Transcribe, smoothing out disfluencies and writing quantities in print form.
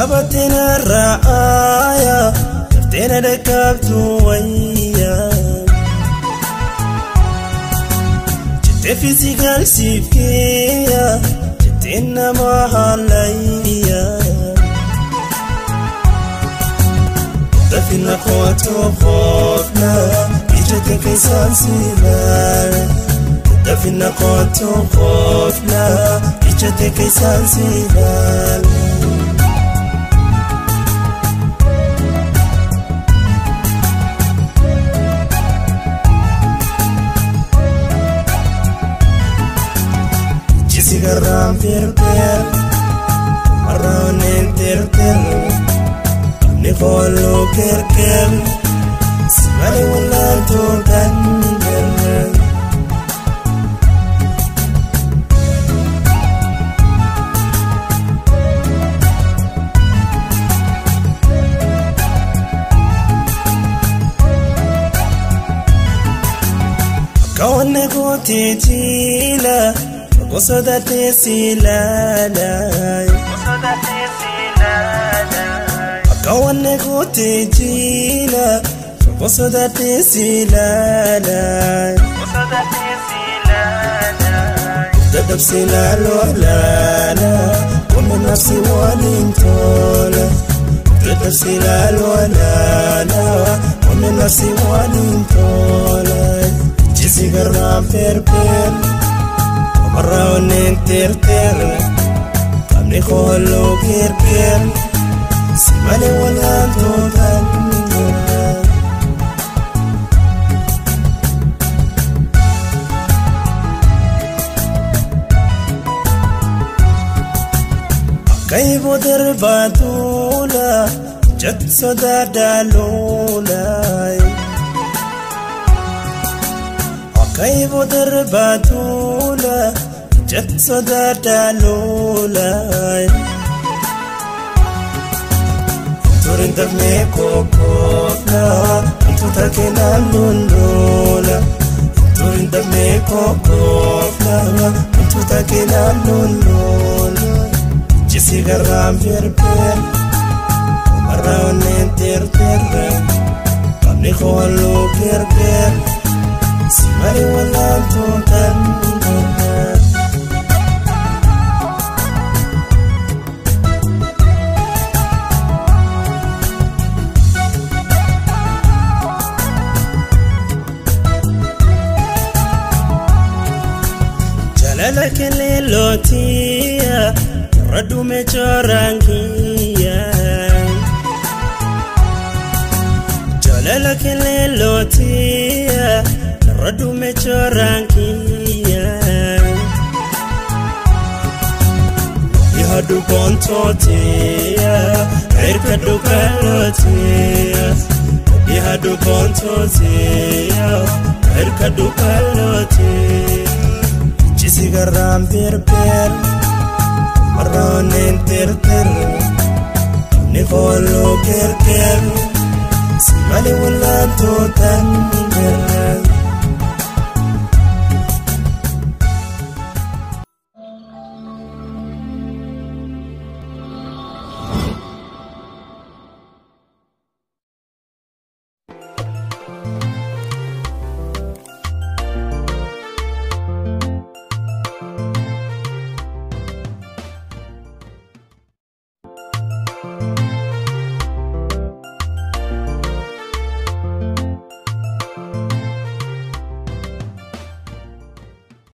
Qabateen raaya dafteena dhaqabtu wayya jettee fiizikaal siif kiyya jettee nama haalayya dafina kootu qoofna ija kee keessaan si ilaala dafina kootu qoofna ija kee keessaan si ilaala. Sigarraan firfir marrooneen tirtir qabni kooluu kirkir si malee wal'aantuu dandeenye. Akka wanne gootee jiila. Sodaatee si ilaala. Akka wanne gootee jiila. Sodaatee si ilaala. Dadhabsee laaloo laala. Wanni nafsi waliin tola. Dadhabsee laaloo laala. Wanni nafsi waliin tola. Ijji garraan firfir. Marrooneen tirtir qabni kooluu kirkir si malee wal'aantuu dandeenye. Akka iboo darbaa tuula jettu sodaadhaa loola. Akka iboo darbaa tuula. Jettu sodaadhaa loola. Turin dafnee kokkoofna wantoota keenan lollola. Turin dafnee kokkoofna wantoota keenan lollola. Ijji sigarraan firfir marrooneen tirtir qabni kooluu kirkir si malee wal'aantuu dandeenye. Jaalala keleelootiya irra dhume cooraankiya. Jaalala keleelootiya irra dhume cooraankiya. Yaadu boontootiya erga dhugalootiya. Yaadu boontootiya erga dhugalootiya. Sigarraan firfir marrooneen tirtir qabni kooluu kirkir si malee wal'aantuu dandeenye.